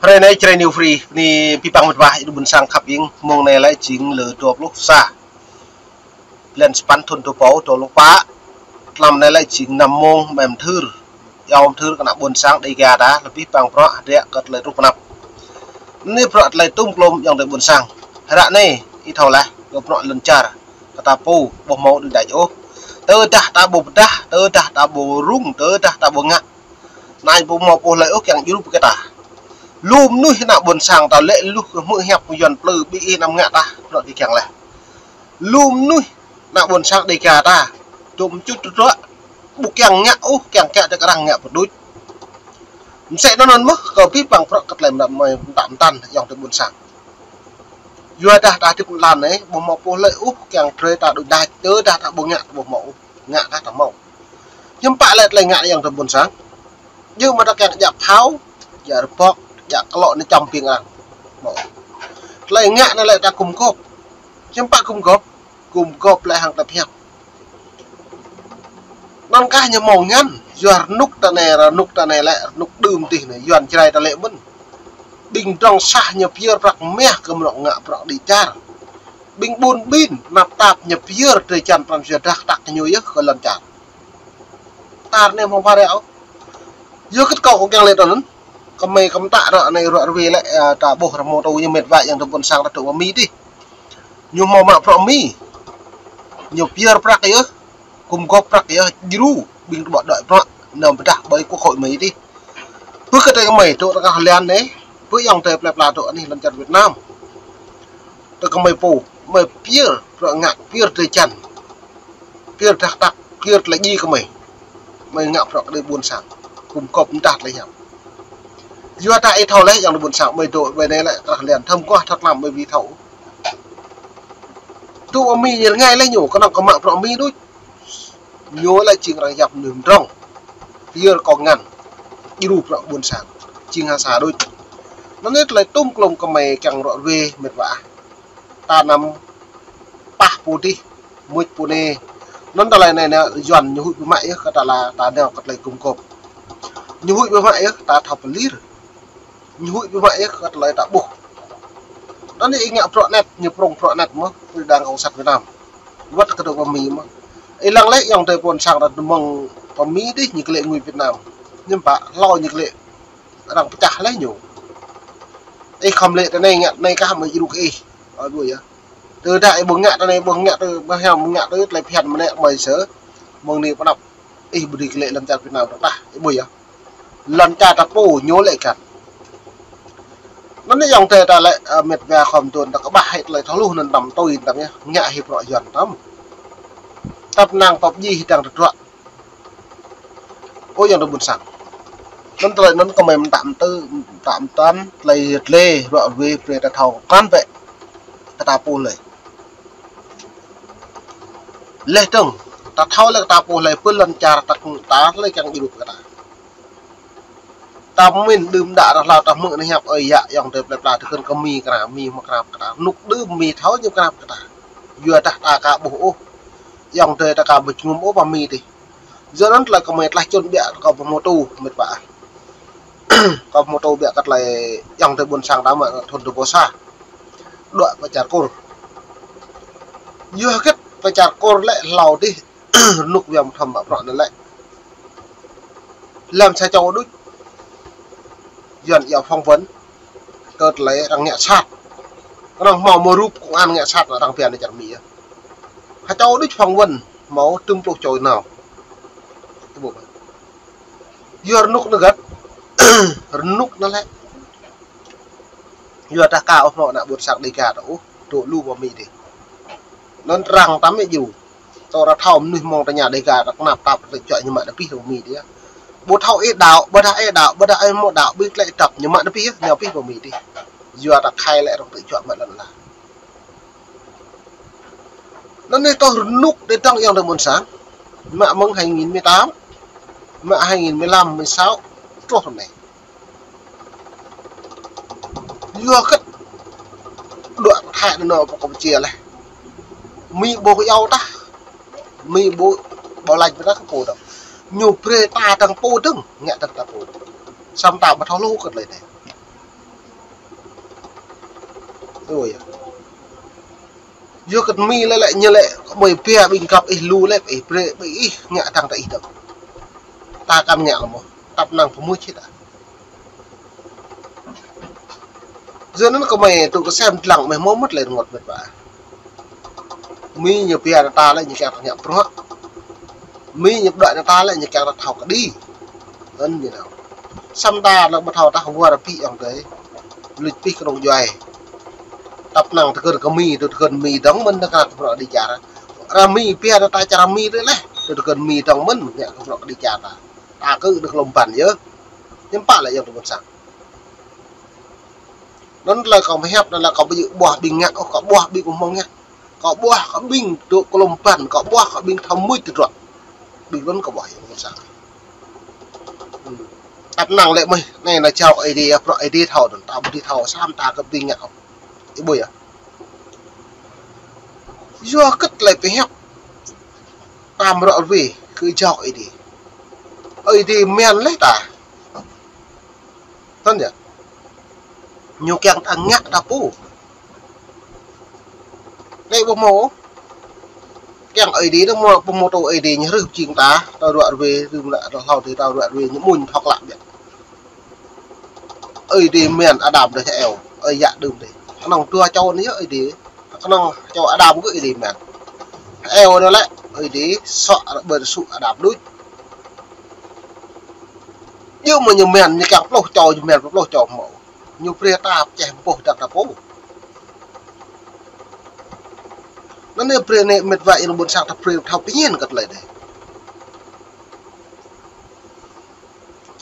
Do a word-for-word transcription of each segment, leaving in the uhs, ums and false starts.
Hrơi anai Jrai New Free, bơni abih bang met wa ƀing ƀôn sang khăp ing, mông anai lĕ jing lơ dua pluh sa. Blan sapăn thun dua rơbâo dua pluh pă, tlam anai lĕ jing năm mông, mơ̆ng mơthưr. Yua mơthưr kơ ană ƀôn sang Dêga ta, lơbih bang bruă hơdră kơ tơlơi truh pơnăp. Anai bruă tơlơi tŭm klôm ayŏng adơi ƀôn sang. Hră anai, ih thâo laih, kơ bruă lŏn čar, kơ ta pô, ƀu hmâo đuaĭ đač ôh. Tơdah ta ƀu pơdah, tơdah ta ƀu rŭng, tơdah ta ƀu ngă. Anai ƀu hmâo pô hlơi ôh kiăng djru brơi kơ ta. Lu mơnuih ană ƀôn sang ta lĕ luh kơ hmư̆ hiăp Yuan plư ƀing ih anăm ngă tah, bruă kơ kiăng laih. Lu mơnuih ană ƀôn sang Dêga ta, dŏ mơčut tơdruă, ƀu kiăng ngă ôh, kiăng kiăng tơk arăng ngă pơđuč. Mơsĕ anŭn mơ̆n mơ̆, kơ abih bang bruă kơ tơlơi mơnam mơ̆ mơtam mơtam ayŏng adơi ƀôn sang. Yua dah ta hơdip lăn anai, ƀu hmâo pô hlơi ôh kiăng brơi ta đuaĭ đač, tơdah ta ƀu ngă ta ƀu hmâo ôh, ngă dah ta hmâo. Hiư̆m pă lĕ tơlơi ngă ayŏng adơi ƀôn sang. Djơ̆ mă ta kiăng djă phao, djă rơbŏk, djă klŏ anai čăm ƀing arăng. Hmâo. Tơlơi ngă anai lĕ ta gum gôp. Hiư̆m pă gum gôp, gum gôp lĕ hăng tơlơi pơhiăp. Anŭn kah ñu hmâo ngăn, yua rơnŭk ta anai, rơnŭk ta anai lĕ, rơnŭk đưm tih anai, Yuan Jrai ta lĕ mơ̆n. Ƀing drŏng sah ñu pơyơr prăk mah kơ mơnŏ ngă bruă đĭ čar. Ƀing ƀun ƀin, tơnap tap ñu pơyơr drơi jăn pran jua drah kơtăk ñu yơh kơ lŏn čar. Tar anai hmâo phara ôh. Yua kơ kâo kâo kiăng lĕ tơ anŭn. Kơmơi kơmơi ta ră anai ruă rơwe lĕ, a, ta ƀuh rơmô tơ ñu met wa ayŏng adơi ƀôn sang ta dŏ pơ Mi tih. Ñu hmâo mă bruă Mi. Ñu pơyơr prăk yơh. Gum gôp prăk yơh. Djru ƀing tơƀă đuaĭ bruă. Nao pơdah ƀơi quốc hội Mi tih. Bơ kơ tơ kơmơi dŏ tơ kah lăn anai. Bơ ayŏng adơi plơi pla dŏ anih lŏn čar Việt Nam. Tơ kơmơi pô, mơi pơyơr, bruă ngă pơyơr drơi jăn. Pơyơr drah kơtăk, pơyơr tơlơi djai kơmơi. Mơi ngă bruă kơ adơi ƀôn sang. Gum gôp mơdah tơlơi hiam. Yua dah ih thâo laih ayŏng adơi ƀôn sang, mơi dŏ, mơi anai lĕ krah lăn, thâo mơguah, thâo tlam, mơi ƀu thâo. Dŏ pơ Mi ñu rơngai laih ñu, kơnơ̆ng kơ mă bruă Mi đôč. Ñu lĕ jing arăng yap mơnuih mơdrŏng. Pơyơr kơ ngăn. Djru bruă ƀôn sang. Jing ha sa đôč. Anŭn anai tơlơi tŭm klôm kơmơi kiăng ruă rơwe met wa. Ta anăm pah pô dih, mŭč pô anai. Anŭn tơlơi anai anai Yuan ñu huĭ ƀu mă yơh kơ ta la ta nao kơ tơlơi gum gôp. Ñu huĭ ƀu mă yơh ta thâo pơlir. Ñu huĭ ƀu mă yơh kơ tơlơi ta ƀuh. Anŭn anai ih ngă bruă anet, ñu prŏng bruă anet mơ̆, pơđang kông sat Việt Nam. Wơ̆t kơ dŏ pơ Mi mơ̆. Ih lăng lĕ ayŏng adơi ƀôn sang ta mơ̆ng pơ Mi dih ñu kơ lĕ ngui Việt Nam. Hiư̆m pă, hlâo ñu kơ lĕ arăng pơčah laih ñu. Ih khŏm lĕ tơ anai ngă anai kah mơi djru kơ ih. Ơ, ƀuh yơh. Tơdah ih ƀu ngă tơ anai, ƀu ngă tơ, ƀu hiam ngă tơ, tơlơi phiăn mơnĕ mơi sơ. Mơ̆ng anai pơnăp. Ih ƀu dưi kơ lĕ lŏn čar Việt Nam tah, ih ƀuh yơh. Lŏn čar ta pô ñu lĕ kăn. Anŭn anai ayŏng adơi ta lĕ, ơ, met wa khŏm tŭ ta kơƀah hĭ tơlơi thâo hluh anŭn tăm tui tăm yơh. Ngă hĭ bruă Yuan tăm. Tăp năng tŏp djai hĭ đang tơdruă. Ơ ayŏng adơi ƀôn sang. Anŭn tơlơi anŭn kơmơi mơtam tơ, mơtam tăn, tơlơi tơlơi, ruă rơwe, brơi ta thâo kăn bĕ. Kơ ta pô hlơi. Laih dơ̆ng, ta thâo lĕ kơ ta pô hlơi, pơ lŏn čar ta kơ ta hlơi kiăng djru kơ ta. Ta min đưm đă ră hlâo ta hmư̆ anai hiăp ơi yă ayŏng adơi plơi pla tơkơ̆n kơ Mi kơnap, Mi hmâo kơnap kơ ta. Rơnŭk đưm Mi thâo ñu kơnap kơ ta. Yua dah ta ka ƀuh ôh. Ayŏng adơi ta ka ƀu jơngum ôh pơ Mi dih. Yua anŭn tơlơi kơmơi tlaih čun biă kơ pơhmutu met wa. Kơ pơhmutu biă kơ tơlơi ayŏng adơi ƀôn sang ta mă thun dua rơbâo sa. Dŏ pơ čar Kur. Yua hơget pơ čar Kur lĕ hlâo dih rơnŭk wơ̆t thăm mă bruă anŭn lĕ. Lăm sa čô đôč. Yuan iâu phỏng vấn. Kơ tơlơi arăng ngă sat. Arăng hmâo mơrup công an ngă sat arăng phiăn čar Mi yơh. Sa čô đôč phỏng vấn hmâo tơm pluh čô nao. Yua rơnŭk anŭn hơget. Rơnŭk anŭn lĕ. Yua dah ka ôh hmâo ană ƀôn sang Dêga ta ôh, dŏ lu pơ Mi dih. Anŭn arăng tăm mĕ djru. Tơdah thâo mơnuih mơ̆ng ta ñu Dêga ta kơnap tap ta čuă ñu mă ta pih pơ Mi dih. Ƀu thâo ih đaŏ, ƀôdah ih đaŏ, ƀôdah ih hmâo đaŏ, ƀing tơlơi tơpă ñu mă ta pih, ñu pih pơ Mi dih. Yua ta khai lĕ arăng tơlơi čuă mă lŏn ala. Anŭn anai tơl rơnŭk đơi dơ̆ng ayŏng adơi ƀôn sang. Mă mơ̆ng hai nghìn mười tám, mă hai nghìn mười lăm, mười sáu, truh anai. Yua hơget dŏ Thái anŭn pơ Campuchia laih. Mi ƀu iâu tah. Mi ƀu, ƀu laĭ ƀôdah kơ pô dơ̆ng. Ñu brơi ta dơ̆ng pô dơ̆ng, ngă dơ̆ng ta pô dơ̆ng. Samơ̆ ta ƀu thâo hluh kơ tơlơi anai. Ôi. Yua kơ Mi lĕ lĕ ñu lĕ, mơi pia ƀing găp ih lu lĕ, ih brơi, ƀing ih ngă dăng ta ih dơ̆ng. Ta kăn ngă lơ mơ̆, tăp năng pơmưč hĭ ta. Yua anŭn kơ mơi tŭ kơ sem dlăng mơi hmâo mơ̆t lĕ rơngot mĕt wa. Mi ñu pia ta lĕ ñu kiăng ta ngă bruă. Mi ñu pơđuaĭ ta lĕ ñu kiăng ta thâo kơđi. Anŭn ñu nao. Samơ̆ ta lĕ ƀu thâo tah wơr bĭ ayŏng adơi. Luč pĭ kơnơ̆ng djuai. Tăp năng tơgơ̆n kơ Mi, tơgơ̆n Mi dơ̆ng mơ̆n ta kơ bruă kơđi čar. Ră Mi pia ta čar Mi tơ leh. Tơgơ̆n Mi dơ̆ng mơ̆n ngă kơ bruă kơđi čar ta. Ta kơ đơ̆ng lŏm ƀăn yơh. Hiư̆m pă lĕ ayŏng adơi ƀôn sang. Anŭn tơlơi kâo mơhiăp, anŭn lĕ kâo ƀu djơ̆ ƀuah ƀing ngă ôh, kâo ƀuah ƀing ƀu hmâo ngă. Kâo ƀuah kơ ƀing dŏ kơ lŏm ƀăn, kâo ƀuah kơ ƀing thâo mưč tơdruă. Ƀing anŭn kâo ƀuah ayŏng adơi ƀôn sang. Tăp năng lĕ mơi, anai nao jao Ơi Adai, bruă Ơi Adai thâo, anŭn ta ƀu dưi thâo, samơ̆ ta kơ ƀing ngă ôh. Ih ƀuh yơh. Yua kơ tơlơi pơhiăp. Ta mrŏ rơwe, kơ jao Ơi Adai. Ơi Adai mơ̆n leh ta. Tơl yơh. Ñu kiăng ta ngă ta pô. Anai ƀu hmâo. Kiăng Ơi Adai dơ̆ng mơ̆, ƀu hmâo tŭ Ơi Adai ñu hrih jing ta, ta ră ruai, rĭm ră hlâo adih ta ră ruai, ñu mŭn thŏk lă biă. Ơi Adai mơ̆n Adam đah Êwa, ơi yă đưm adih. Kơnơ̆ng dua čô anai yơh Ơi Adai. Kơnơ̆ng čô Adam kơ Ơi Adai mơ̆n. Êwa anai lĕ, Ơi Adai suă ƀơi tơsu Adam đôč. Yua mơ̆ ñu mơ̆n, ñu kiăng pluh čô, ñu mơ̆n pluh čô hmâo. Ñu brơi ta pơčeh pơpŭ dăng ta pô. Anŭn anai brơi anai mĕt wa ayŏng adơi ƀôn sang ta brơi thâo pơñen kơ tơlơi anai.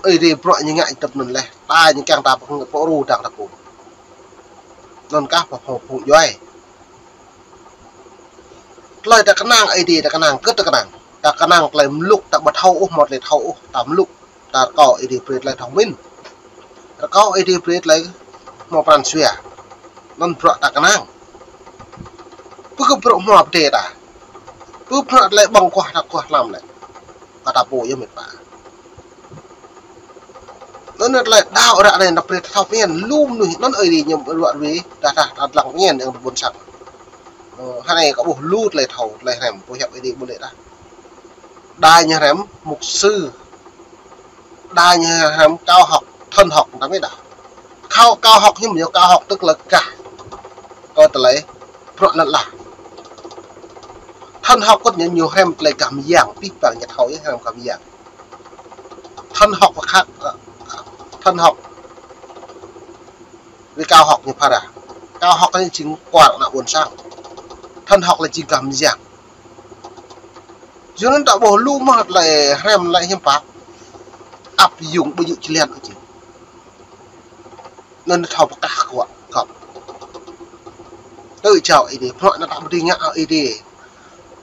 Ơi Adai bruă ñu ngă tơp anŭn leh, ta ñu kiăng ta pơkơ̆ng pơru dăng ta pô. Anŭn kah pơphŏng phung djuai. Tơlơi ta kơnang Ơi Adai ta kơnang, kơ ta kơnang. Ta kơnang tơlơi mlŭk ta ƀu thâo ôh, hmâo tơlơi thâo ôh, ta mlŭk. Ta rơkâo Ơi Adai brơi tơlơi thông minh. Rơkâo Ơi Adai brơi tơlơi hmâo pran jua. Anŭn bruă ta kơnang. Pơ kơ bruă hmâo pơdai ta. Pơ bruă tơlơi ƀơ̆ng kuah ta kuah lăm lĕ. Kơ ta pô yơh mĕt wa. Anŭn tơlơi đaŏ ră anai ta brơi ta thâo pơñen lu mơnuih anŭn Ơi Adai ñu ră ruai dah dah ta lăng pơñen ayŏng adơi ƀôn sang. Ơ, hơnai kâo ƀuh lu tơlơi thâo, tơlơi hrăm, pơhiăp Ơi Adai ƀu lĕ dah. Đa ñu hrăm mục sư. Đa ñu hrăm cao học, thần học, ta mĭn dah. Cao, cao học ñu mơ̆ ñu cao học tức là kah. Kơ tơlơi bruă lăn ala. Thần học kơ ñu, ñu hrăm tơlơi gah mơyang, pih pang ñu thâo yơh hrăm gah mơyang. Thần học và khác, ơ, thần học. Với cao học ñu phara. Cao học anai jing kuar ană ƀôn sang. Thần học là jing gah mơyang. Yua anŭn ta ƀuh lu mơ̆ tơlơi hrăm lĕ hiư̆m pă. Áp dụng ƀu djơ̆ čơlan ôh jing. Anŭn thâo pơkah kơ găp. Tơ jao Ơi Adai, bruă anŭn ta ƀu dưi ngă Ơi Adai.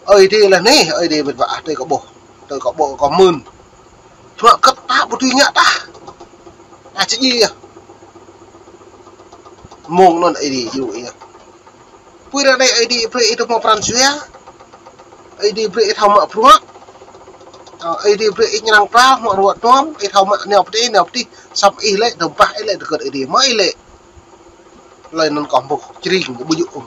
Ơi Adai lĕ anai, Ơi Adai mĕt wa ah, tơ kâo ƀuh. Tơ kâo ƀuh kâo mưn. Bruă kơ ta ƀu dưi ngă tah. Ta či djai yơh. Mơ̆ng anŭn Ơi Adai djru yơh. Pui ră anai Ơi Adai brơi ih tŭ hmâo pran jua. Ơi Adai brơi ih thâo mă bruă. Ơ, Ơi Adai brơi ih ñu arăng pral, hmâo ruă tuăm, ih thâo mă nao pơdai, nao pơdih, săp ih lĕ, tơmpah ih lĕ, tơgơ̆t Ơi Adai, mă ih lĕ. Tơlơi anŭn kâo hmâo čring, ƀu djơ̆ ôh.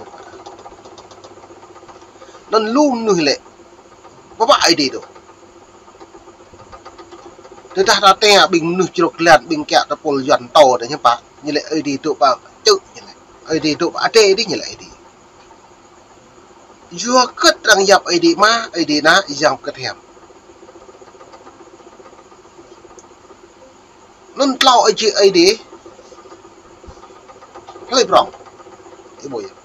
Anŭn lu mơnuih lĕ. Pơpă Ơi Adai dŏ. Tơdah ta tơña ƀing mơnuih črŏk lan, ƀing kiă tơpul Yuan tŏ dih hiư̆m pă, ñu lĕ Ơi Adai dŏ pơ čư̆ ñu lĕ. Ơi Adai dŏ pơ adai dih ñu lĕ Ơi Adai. Yua kơ arăng yap Ơi Adai Ama, Ơi Adai Ană, Yang Bơngăt Hiam. Anŭn tlâo Ơi Adai, Ơi Adai hlơi prŏng. Ih ƀuh yơh.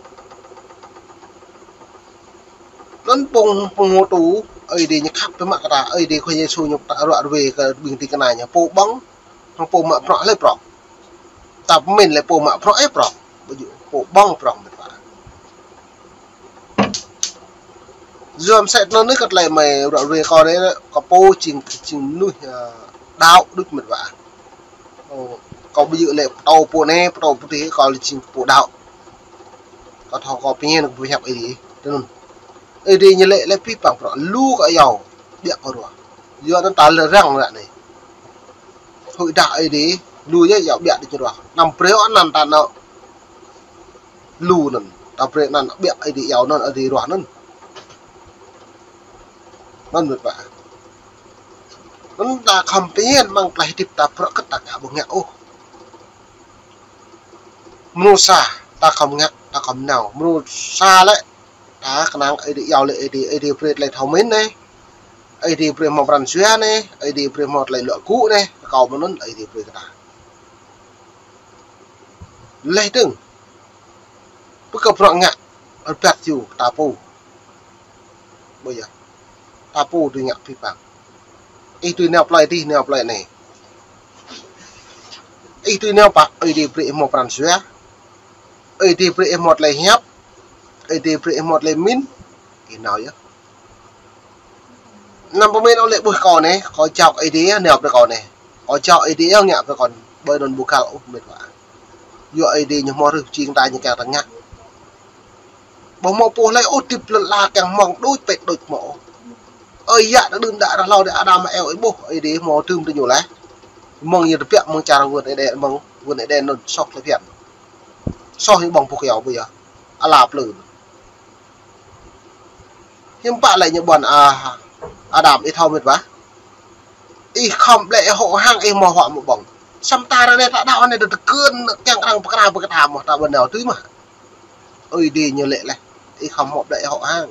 Anŭn pô, pô hmâo tŭ, Ơi Adai ñu khăp tơmă kơ ta, Ơi Adai Khua Yêsu ñu pơtă ră ruai kơ ƀing ding kơna ñu, pô ƀơ̆ng, hăng pô mă bruă hlơi prŏng. Ta pơmĭn lĕ pô mă bruă ih prŏng, ƀu djơ̆ pô ƀơ̆ng prŏng mĕt wa. Yua mơ̆ sĕt anŭn anai kơ tơlơi mơi ră ruai kâo anai, kâo pô jing, jing mơnuih, ơ, đaŏ đôč mĕt wa. Ơ, kâo ƀu djơ̆ lĕ pơtô pô anai, pơtô pô adih, kâo lĕ jing pô đaŏ. Kâo thâo kâo pơñen kơ pơhiăp Ơi Adai. Tui anŭn. Ơi Adai ñu lĕ, lĕ pih pang bruă lu kơ yâo, biă kơ ruă. Yua anŭn ta lĕ răng ră anai. Huĭ dah Ơi Adai, lu yơh yâo biă đĭ ruă. Anăm brơi anăn ta nao. lu anŭn. Ta brơi anăn ƀiă Ơi Adai iâu anŭn, Ơi Adai ruah anŭn. Anŭn mĕt wa. Anŭn ta khŏm phiăn mơ̆ng tơlơi hơdip ta prăk kơ ta ka ƀu ngă ôh. Mrô sa, ta khŏm ngă, ta khŏm nao. Mrô sa lĕ, ta kơnang Ơi Adai iâu lĕ Ơi Adai, Ơi Adai brơi tơlơi thâo mĭn anai. Ơi Adai brơi hmâo pran jua anai, Ơi Adai brơi hmâo tơlơi luă gŭ anai, rơkâo mơ̆ng anŭn Ơi Adai brơi kơ ta. Leh dơ̆ng, pơkă bruă ngă, rơbat yua ta pô. Ƀu yơh, ta pô dưi ngă pơpă. Ih dưi nao plơi adih, nao plơi anai. Ih dưi nao pă, Ơi Adai brơi ih hmâo pran jua. Ơi Adai brơi ih hmâo tơlơi hiăp. Ơi Adai brơi ih hmâo tơlơi mĭn. Ih nao yơh. Anăm pơmĭn ôh lĕ ƀuh kâo anai, kâo jao kơ Ơi Adai nao brơi kâo anai. Kâo jao Ơi Adai ngă brơi kâo, ƀơi anŭn ƀu găl ôh mĕt wa. Yua Ơi Adai ñu hmâo rơh jing ta ñu kiăng ta ngă. Ƀu hmâo pô hlơi ôh hơdip lŏn ala kiăng mơ̆ng đôč pĕt đôč hmâo ôh. Ơi yă ta đưm đă ră hlâo đĕ Adam Eo ih ƀuh, Ơi Adai hmâo dưm tơ ñu laih. Mơ̆ng ñu tơbiă mơ̆ng čar vườn Êđen, mơ̆ng vườn Êđen anŭn soh tơlơi phiăn. Soh ñu ƀơ̆ng boh kơyâo ƀu yơh. Ala plư. Hiư̆m pă lĕ ñu ƀuăn, a, Adam ih thâo mĕt wa. Ih khŏm ƀlĕ hŏ hăng ih hmâo huă hmâo ƀơ̆ng. Samơ̆ ta ră anai ta đaŏ anai ta tơkơn kiăng arăng pơkra pơkra mơ̆ ta ƀu nao tui mă. Ơi Adai ñu lĕ laih. Ih khŏm hmâo ƀlĕ hŏ hăng.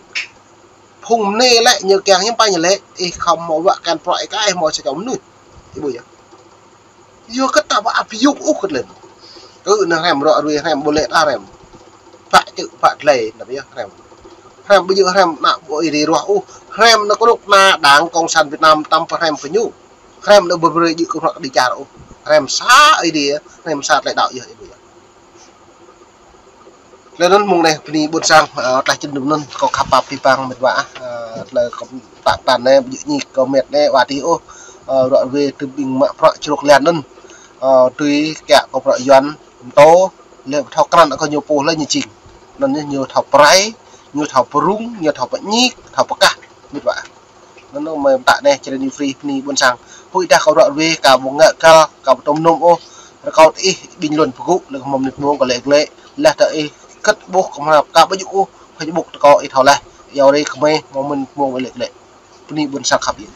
Phung mơnê lĕ ñu kiăng hiư̆m pă ñu lĕ. Ih khŏm hmâo wă kăn prăk ih kơ ih hmâo sa čô mơnuih. Ih ƀuh yơh. Yua kơ ta ƀu ăp yŭk ôh kơ tơlơi. Kơ anŭn hrăm ră ruai hrăm ƀu lĕ ta hrăm. Pă čư̆ pă tơlơi, anăm yơh hrăm. Hrăm ƀu djơ̆ hrăm ană ƀu Ơi Adai ruah ôh. Hrăm anŭn kơnuk kơna Đảng Cộng sản Việt Nam tăm pơ hrăm pơ ñu. Hrăm anŭn ƀu brơi djơ̆ kơ hrăm kơ đi čar ôh. Hrăm sa Ơi Adai, hrăm sa tơlơi đaŏ yơh, ih ƀuh yơh. Lĕ anŭn mơ̆ng anai bơni ƀuôn sang, ơ, tơlơi čơdŭm anŭn, kâo khăp pap pơpă mĕt wa, ơ, tơlơi kâo pơtă pơtăn anai, ƀu djơ̆ ñik kơ mĕt anai, wa tih ôh, ơ, ră ruai tơbing mă prăk čruk lian anŭn, ơ, tui kiă kơ prăk Yuan, mơtô, lĕ thâo krăn kơ ñu pô lĕ ñu jing. Anŭn ñu thâo pơrai, ñu thâo pơrŭng, ñu thâo pơñik, thâo pơkah, mĕt wa. Anŭn mơ̆ mơta anai, čơrĕn ñu free bơni ƀuôn sang. Huĭ dah kâo ră ruai, kâo ƀu ngă găl, kâo ƀu tôm nôm ôh. Rơkâo ih bình luận pơgŭ, lĕ kơ mơ̆ng mơnit mơ̆ng kơ lĕ glĕ. Leh tơ ih kơ̆t ƀuh kơ mơnap kâo ƀu djơ̆ ôh, Facebook tơ kâo ih thâo leh. Yua ri kơ mơi mơ̆ng mơnit mơ̆ng kơ lĕ glĕ. Bơni ƀuôn sang khăp yơh.